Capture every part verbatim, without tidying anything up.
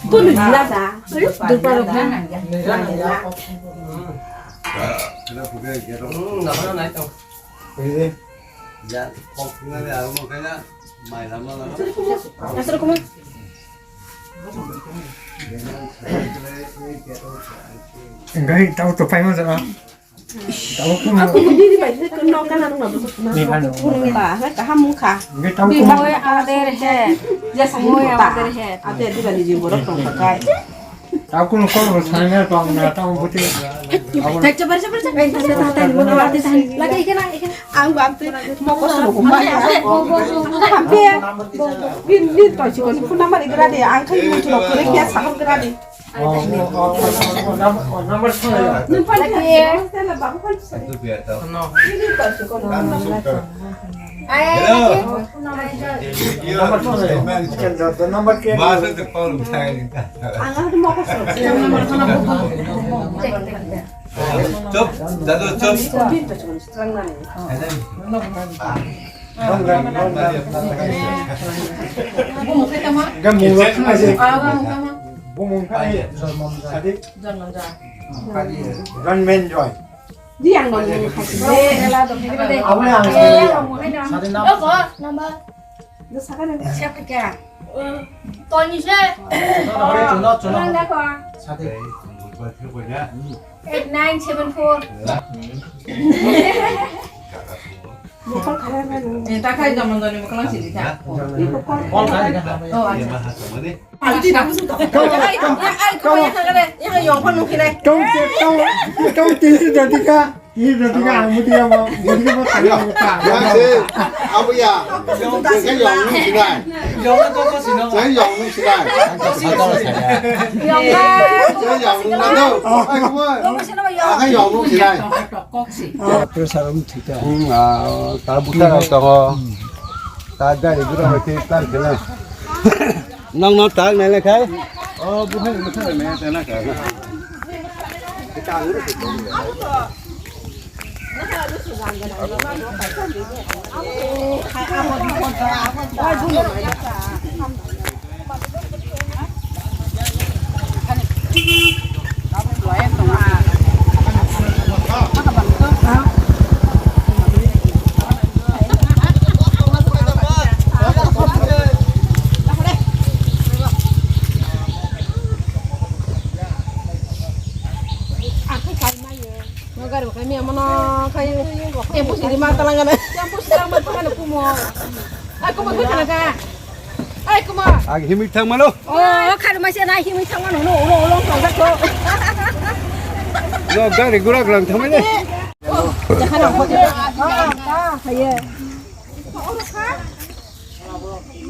Kunu jila sa. Durpa rok na. Asal kuma. Enggak, tahu tuh paima sama. Aku mudi di bai se no kana nung na. Ni hanu. Ba ha kaham mung kha. Enggak tahu kuma. Moi ader he. Ya sa moi ader he. Ate di bali ji borok tong kha kai. Aku nung kol sana tong na tong buti. Thai chabar chabar chabar. Thai thai thai. Lagi ikan ikan. Ang bam tu mau kosong rumah ya. Hampir. Bin bin to chikon pun nama di grade. Ang kai muncul kore kia saham grade. Chop, dado, chop. Bumung khai tama? Enggak, murah aja. Ah, bumung tama? Bumung khai. Sadi? Jangan, jangan. Gunmen joy. Di yang bumung khai. Eh, ela dong. Apa yang? Eh, bumung khai dong. Sadi nama? Apa? Nama? Lu saka nang. Siapa kya? Tony se. Chuna, chuna. Orang dah kok. Sadi. Eight nine seven four. Bokol kaya mana? Eh, takai zaman doni bokol sih, Dika. Ini bokol. Oh, aja. Alti dah musuh tak. Kau, kau, kau, kau yang kau yang kau nungkin eh. Kau, kau, kau tinggi jadi kah? Ini berarti kah? Muti kah mau? Muti kah mau tanya mau kah? Yang si, apa ya? Yang kau yang nungkin eh. Yang kau kau sih nama. Saya yang nungkin eh. Yang kau. Saya yang nungkin eh. Apa yang nungkin eh? Pressure um thita. Hmm, ah, ta buta rok tongo. Ta gari gura bai thik tar kene. Nong no tak nai le khai. Oh, buhai buta nai le ta na ka. Gari bo khai mia mano khai tempo siri ma talangana. Tempo siri ma talangana kumo. Ai kumo khai kana ka. Ai kumo. Ag himik thang mano. Oh, khai ma se na himik thang mano. No, no, no, no, no. No, gari gura gura thang mano. Oh, jahan ko.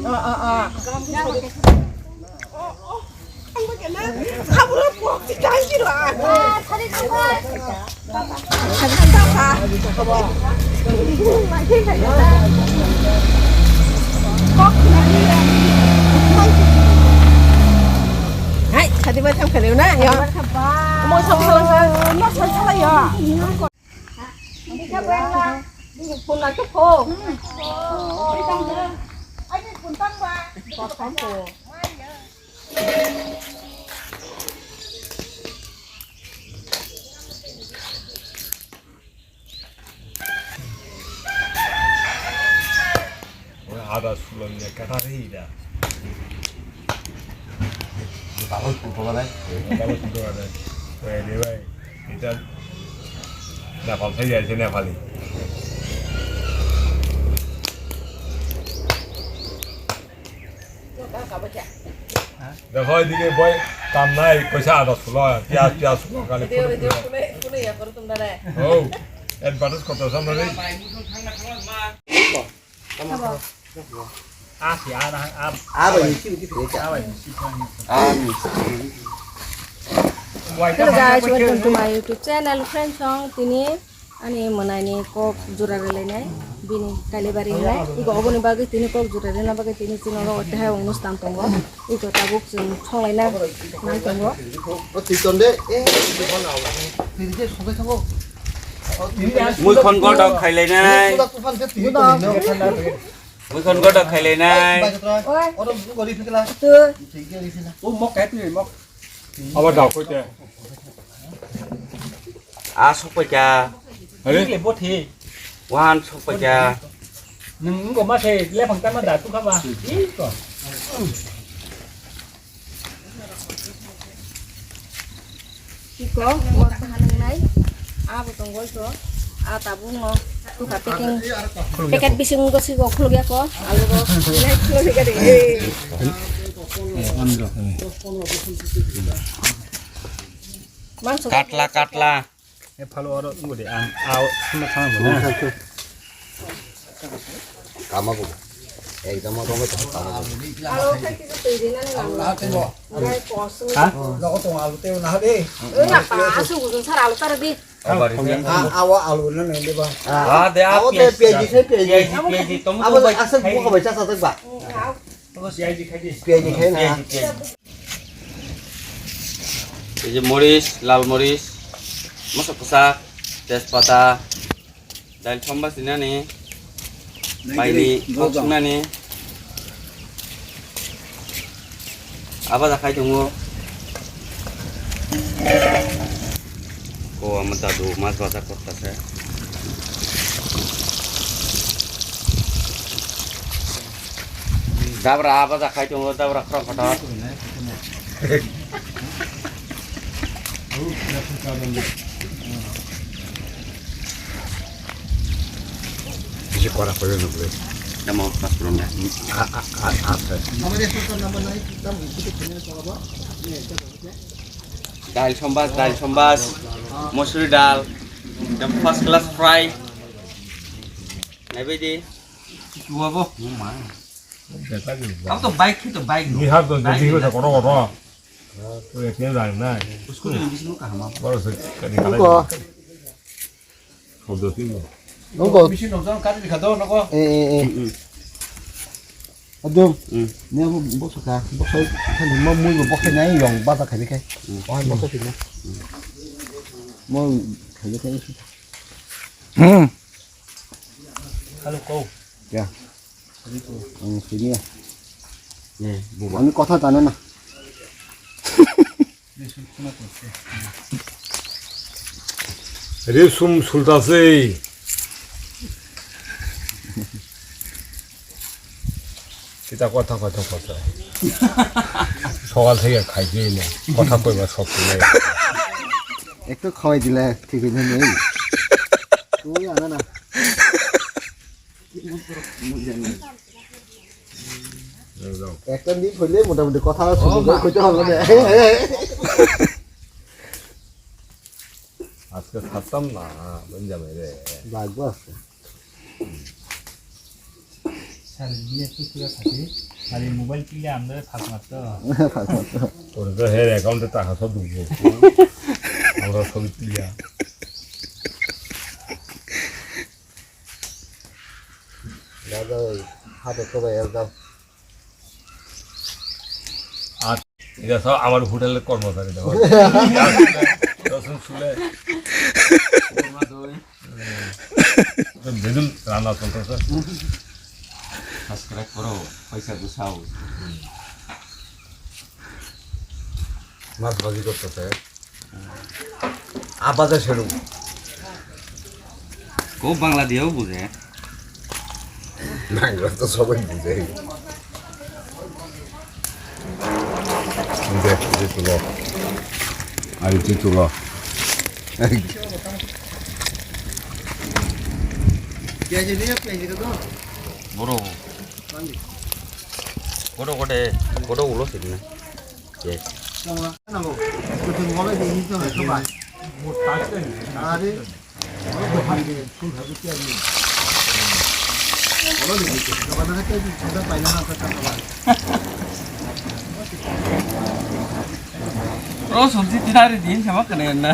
Ah, ah, ah. Hai, sadi bai tham khale na, yo. Mo sam sala sa. Mo sam sala yo. Phone na khe pho. Ai phone tang ba. Ada sulon ne kata ri da. Bagus foto kan? Bagus foto kan? Wah, ini wah. Kita Nepal saja sih Nepali. Dekho, edike boi kam nai, koisa ada sulo, piyaj, piyaj sulo, kali video, video, kune, kune ya, koro tum dare. Oh, advertise koto samrani. Asi, ah, nah, ah. Ah, bai, misi, misi, misi. Ah, bai, misi, misi. Ah, misi. Hello guys, welcome to my YouTube channel, friends song, tini Ani mwnaini kok jora rwlainai, bini Kailabari hinai. Iko oboni bagwi tini kok jora rwna bagwi tini chini oro tei hai onustan tongo. Iko tabuk chwng thonglaina nai tongo. O twi tonde, eh. Mui khon godok khailainai. Godok. Bukhon godo khailainai. Oi. Oro gori phikla. Tu. O mok kai tu mok. Abo dao koi te. A sokpai kha. Are? Ni le bo the. Wan sokpai kha. Nung go ma the le phang ta ma da tu kha ba. Iko. Iko, mo ta hanung nai. A bo tong gol to. A tabung no. Tu ka packing. Packet bising go si go khuluk ya ko. Alu go. Nai khuluk ya de. Mangso. Katla, katla. E phalo oro wngbo de, ang a sima thang bo na. Kama bo. Ekdam oro wngbo tong kama bo. Aro khai kisa twi rinani nang. Ngai pos. Ha? Logo tong alu tei na de. Oi apa asu gujung sar alu tar di. Awa alu na nang de ba. Ah, de, ah, awa te piyaj. Piyaj, piyaj, piyaj. Piyaj, piyaj, tomato. Abo bai. Asa buka bai cha sa tak ba. Piyaj khai na. Piyaj, piyaj. Ei je moris, lal moris, moso kwchak, tejpata, dail somba sinani, maini kok sunani, abo da khai tongo. Ko ama dadu mas baja kotta se. Dabra baja khai tongo, dabra khorang kotor. Bisi kora kore no ble. Tamo pas puron da. A, a, a, a, a. Dal sombas, dal sombas, mosuri dal, ekdom first class fry. Naibaidi. Chuwa bo. Ang to bike, to bike. Ni har to jadi ko kono kono. Ko ekne dal nai. Usko ni bising kaham. Boro se kani kala. Nongko. Bisi nokjong kari dikha do noko. Eh, eh, eh. Adum. Hmm. Ni abo boksa ka, boksa kan ma mui bo boksa nai yong bata khai khai. Hmm. Oh, boksa sini. Mo khai khai. Hmm. Hello, ko. Ya. Ang sini ya. Eh, bukan. Ani kotha jane na. Resum sultase. Kita kotha, kotha, kotha. Sogal theke khaije ne. Kotha koiba sok kile. Ekto khawai dile thik hoine nei. Tui ana na. Ekdom. একটা দিন হইলে মোটামুটি কথা শুরু করে কইতে হবে না। আজকে ছাড়তাম না, বেঞ্জামিন রে। ভাগ্য আছে। স্যার, বিয়ে তো পুরো থাকে। খালি মোবাইল কিনলে আমরা ফাঁক মারতো। ফাঁক মারতো। তোর তো হের অ্যাকাউন্টে টাকা সব ঢুকবো। আমরা ছবি তুলিয়া। দাদা, ওই হাতে সবাই এর দাও। আর এটা সব আমার হোটেলের কর্মচারী দাও। রসুন শুলে। তো বেদুন রান্না চলতেছে। সাবস্ক্রাইব করো, পয়সা গুছাও। মাছ ভাজি করতেছে। আবাজে সেরু। খুব বাংলা দিয়েও বুঝে। বাংলা তো সবাই বুঝে। দে, দে তুলো। আর দে তুলো। বড়। বড় করে, বড় উলো ঠিক না। Yes. Bro, sumsi tinari din sama kena na.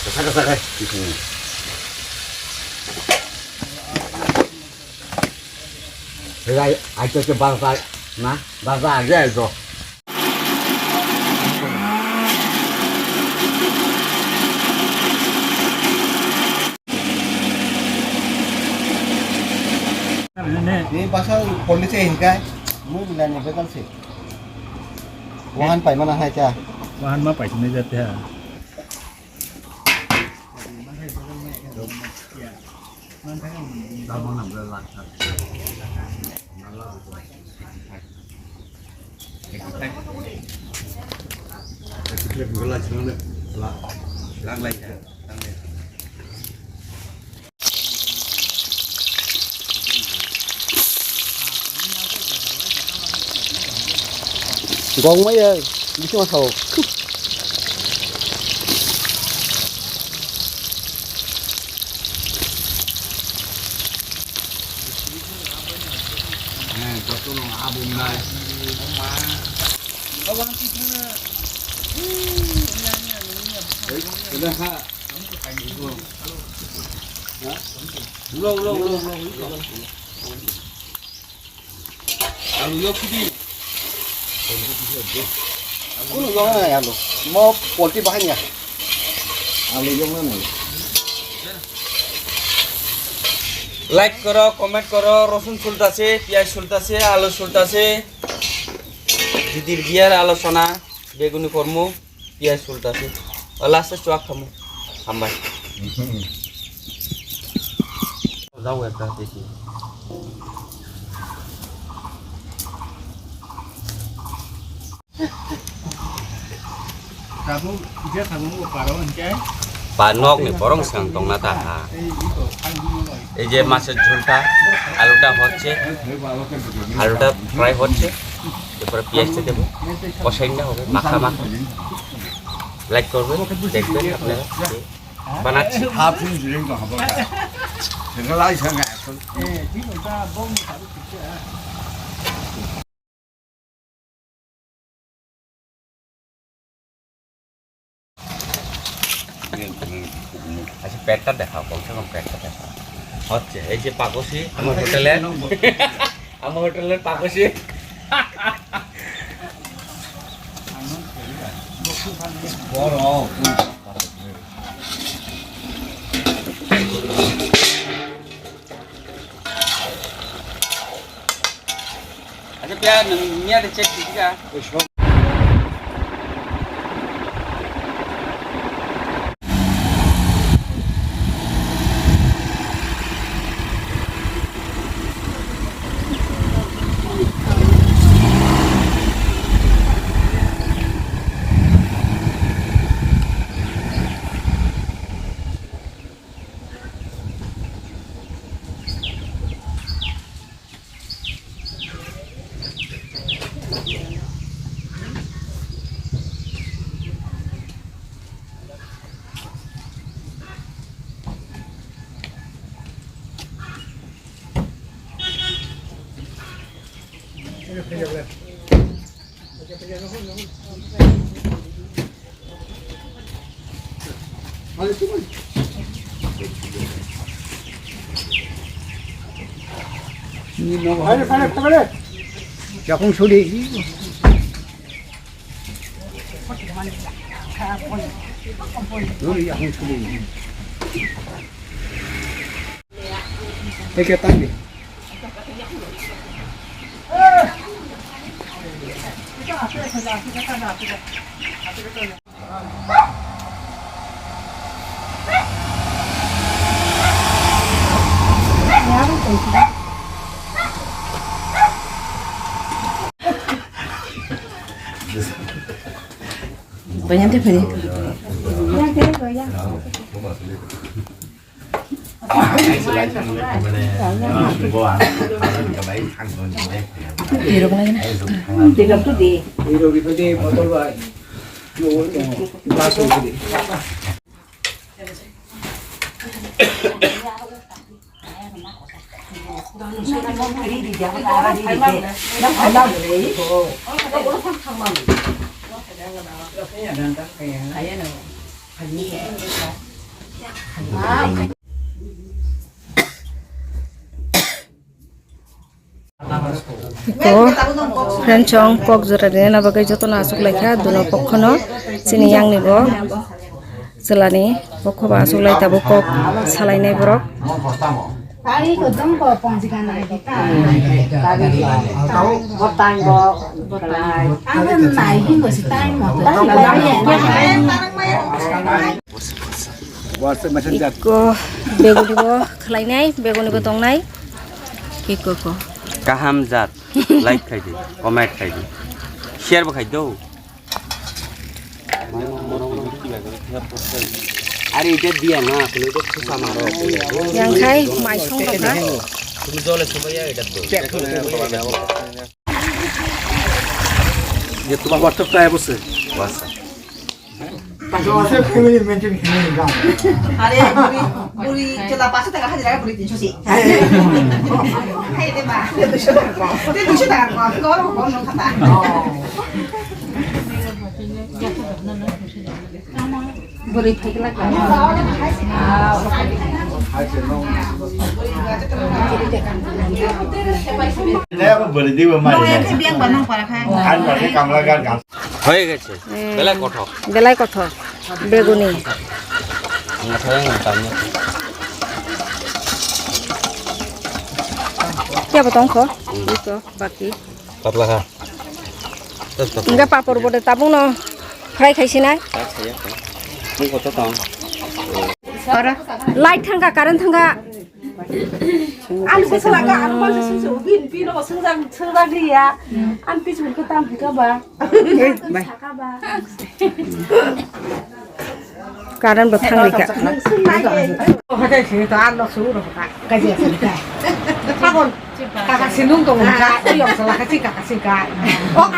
Kasa kasa kai. Rai, aito ke bazar na, bazar age aito. Ni pasal polisi hingkai, mu bilani betal si. Wahan pai mana hai cha? Wahan ma pai sini jate ha. Gong maya, bising ma sao. Lo, lo, lo, lo, lo. Alu yok kidi. Kuno yok na alu. Mo polti bahai ya. Alu yok na. Like koro, comment koro, rosun sultase, piyaj sultase, alu sultase. Didir biar alochona, beguni kormo. Piyaj sultase. O last e chuak khamu. Hambai. Jao ekta teki. Tabuk je tabuk o paro hingke. Ba nok ni borong sang tongna ta ha. Ei je masor jhulta, aluta hocche, aluta fry hocche, এরপরে পেঁয়াজটা দেবো, কষাই নিতে হবে, মাখা মাখা। লাইক করবেন, দেখবেন আপনারা, বানাচ্ছি। আচ্ছা, পেটটা দেখাও, কমসে কম পেটটা দেখাও। হচ্ছে, এই যে পাকসি, আমার হোটেলের, আমার হোটেলের পাকসি। বড়। Acha pia nung mia de check tiki ka. Yakung suli. Yakung suli. Eke tangdi. Banyak deh, banyak. Iko friend chong kok jora rina bagwi jotono aswk laikha, duno pokhono chini yangni bo chwlani pokho bo aswk lai tabuk kok salainai borok. Iko beguni bo khwlainai, beguni bo tongnai. Iko ko. Kaham jat. Like khai di, comment khai di, share bo khai do. Are ita dia na, kunu to susah maro. Yang khai mai song rok ha. Kunu jole subaya ita to. Ye, toma WhatsApp ta hai bose? WhatsApp. Are, buri, buri, chwla paanch sho taka hajira, buri tin sho si. Hai de ma, tin sho taka ko, tin sho taka ko, ko ro ko no khata. Buri phai kla ka. Buri diwa ma. Nong yang biang ba nong para khai. An ba kamla gar gam. হয়ে গেছে। হুম। বেলাই কঠক। বেলাই কঠক। বেগুনি। না, খাওয়া না, তার না। Kya batong ko? Ito, baki. Patla ha. Enggak papor bode tabung no. Fry khai sinai. Mung koto tong. Light thangka, current thangka. Ani ko sala ka, ani ko sala ka, bin, bin ko sala, sala dia. Ani pis ko tam ka ba. Ei, bai. Current bo thangri ka. Hatai sini to ano suru ka. Kaji sini ka. Sabon. Kaka sinung to ka. Uyong sala ka si kaka si ka. Oh,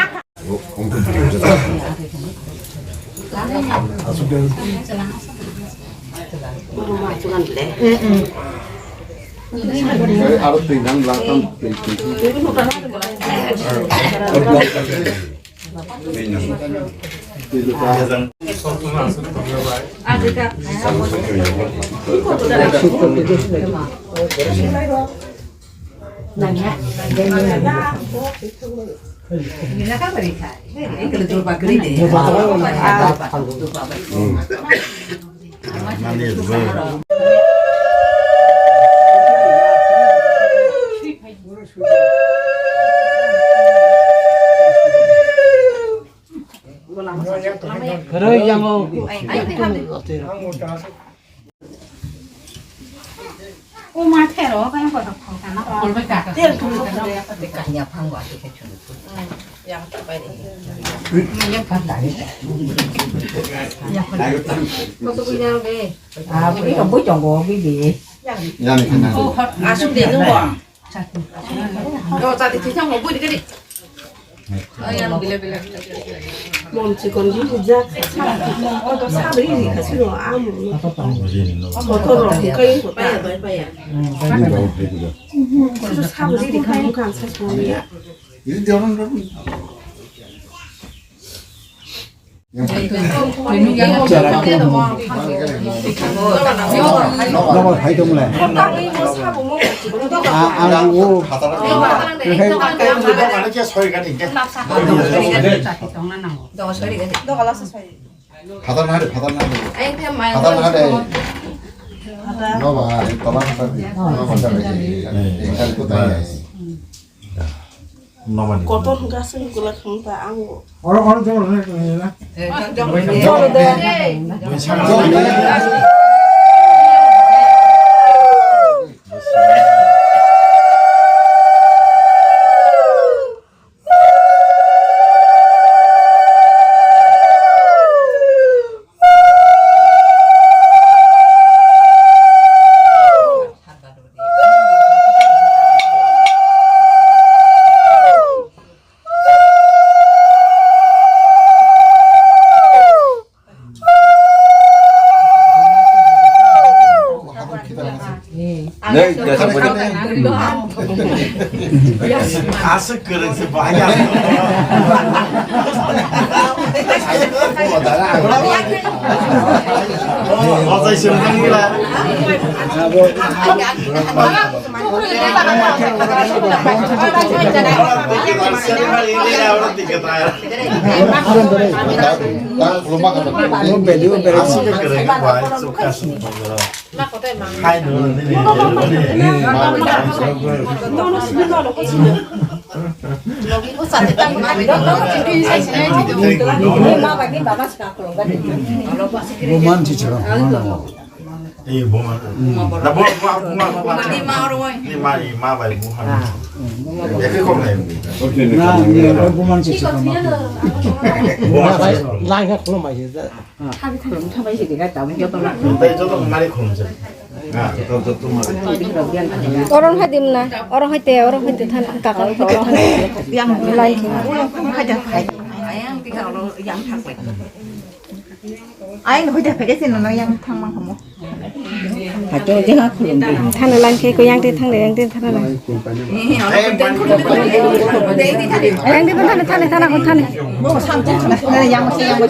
Kwrwi yango. O ma thero kaya kotor khong kana. Tel thung ko thero ya kotor kanya phang wa ke chun. Yang ta bai ni. Yang phang ta ni. Yang phang. Ko to yang be. Ah, bui ko bui jong ko bui de. Yang ni kana. Ko hot asu de no. Mom chikon di bujak. Mom oto sabri ri kasi no amu. Motor ro kai ko ta. Paya doi paya. Ko sabri ri kai kan sa soni. Ini dia orang berapa? Nogo hai tong le. A, ang o. Phatar na de, phatar na de. Phatar na de. No ba, tola phatar de. No ba, phatar de. Kotor hwnkha chwng kwlak hwn ta ang bo. Oro, oro, jor, jor, jor, jor. Aswk kwrwngse bahai ang. Ochai sumjang nila. Roman chichiro. Eh, buma. Na bo, bo, buma, buma. Ni ma oro wai. Ni ma, ni ma bai buma. Eke kom nai. Na, ni oro buma chichiro ma. Buma. Lai ka khulum bai je. Thabi thabi thabai se dega tamu joto na. Tai joto mari khulum je. Orang hadim na, orang hati, orang hati than, kakak hati than. Yang lain. Ayang tiga orang yang thabai. Aing hoi da phege sino no yang thang mang hamo. Hato je ha khulum di. Thana lang khe ko yang te thang de yang te thana lang. Yang te thana thana thana ko thana. Bo sam thana thana yang ma yang ma.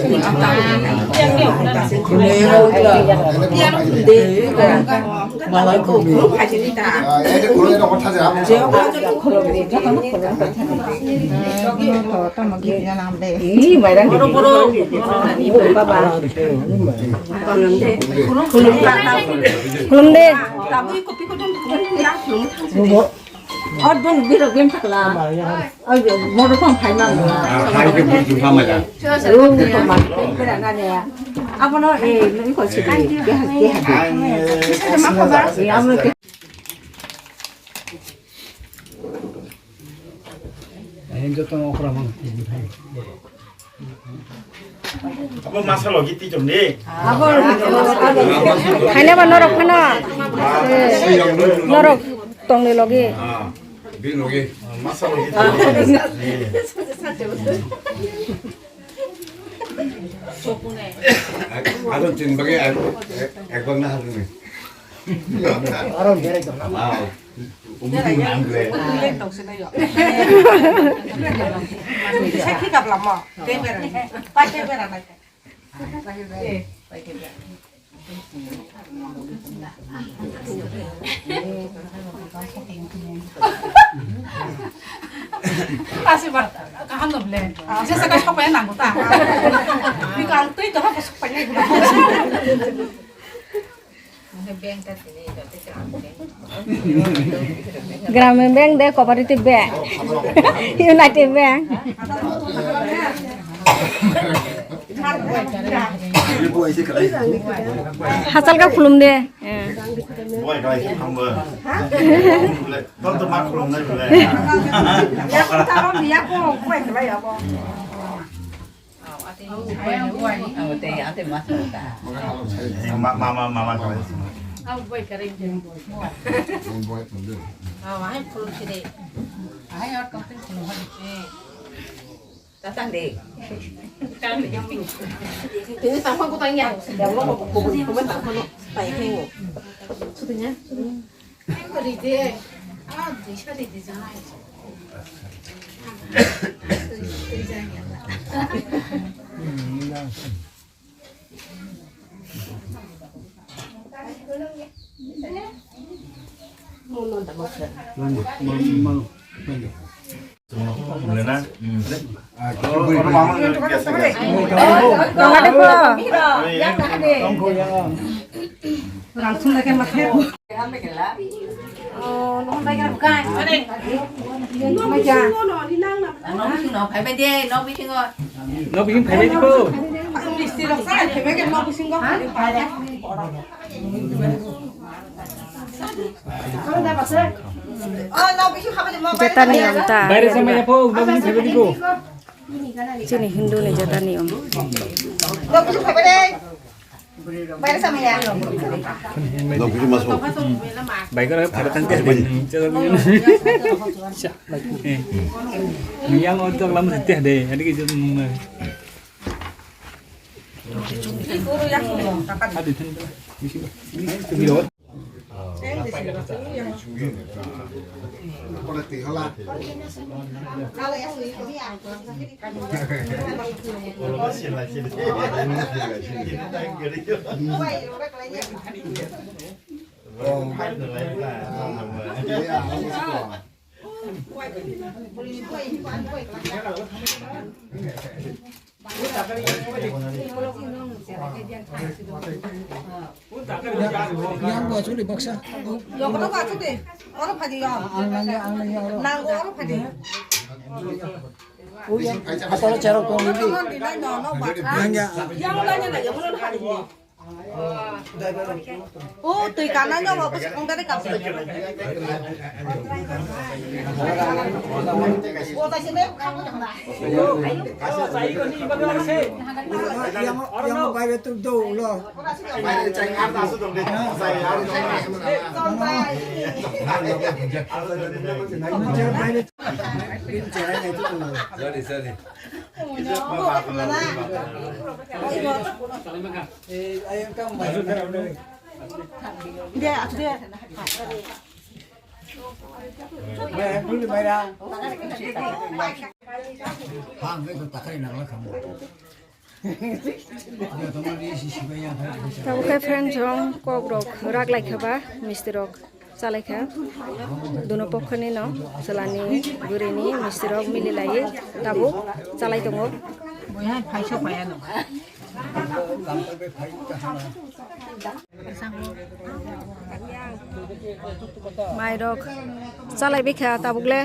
Malai ko. Ih, mairang di. Baba. Khulum de. Hot dong biro game thakla. Ai, motor phone phai ma. Phai ke buju phama ja. Room ko ma, bera na ne. Abono, eh, nui ko sidi. Keha, keha. Eh, abono ke. Ahin joto okra mang. Abo masa logi ti chom ni. Haina ba norok phano. Norok tongni logi. Ah, bi logi. Masa logi ti chom ni. Ado chin bagi ekbar na harni. Aro berai dong. Wow. Umur nang le. Sakhi kapla mo. Te bera. Pai te bera nai. Asi ba kaham no ble. Jesa ka sopai nang ta. Bikal tei to ha sopai nai. Gramin Bank de, Cooperative Bank, United Bank. Hachal ka khulum de. Mama, mama, mama. Tatang de. Ini tampang kutang ya. Ya Allah, mau buku buku buku tampang no. Tayo kayo. Sudah ya. Nok bising phaibai di bo. Jeta niyom ta. Baire samai ya po, nok bising phaibai di bo. Chini Hindu ni jeta niyom. Nok bising phaibai di. Baire samai ya. Nok bising masuk. Baik, kalau pada tangkis bini. Yang untuk lama setiap deh, jadi kita nunggu. Yang bo chuli baksa. Yang bo chuli. Oro phadi yo. Ang nang ya, ang nang ya, oro. Nang oro phadi. O yang, atau cerok tong ini. Yang ya. Yang lainnya nggak ya, belum hari ini. O twi kana no mo pus kong tadi kapsi. O ta sini kamu jangan. Yang, yang bayar tu do lo. Bayar cai ngar ta su dong de. Sai ar dong. Bayar. Sorry, sorry. Tabuk khe friend rok kok rok rak lai kha ba misti rok. Chalai kha. Duno pokkhoni no chwlani bwrwini misti rok mili laiwi tabuk chalai tongo. Boya phai sok phai ano. Mai rok chalai bikha tabuk le.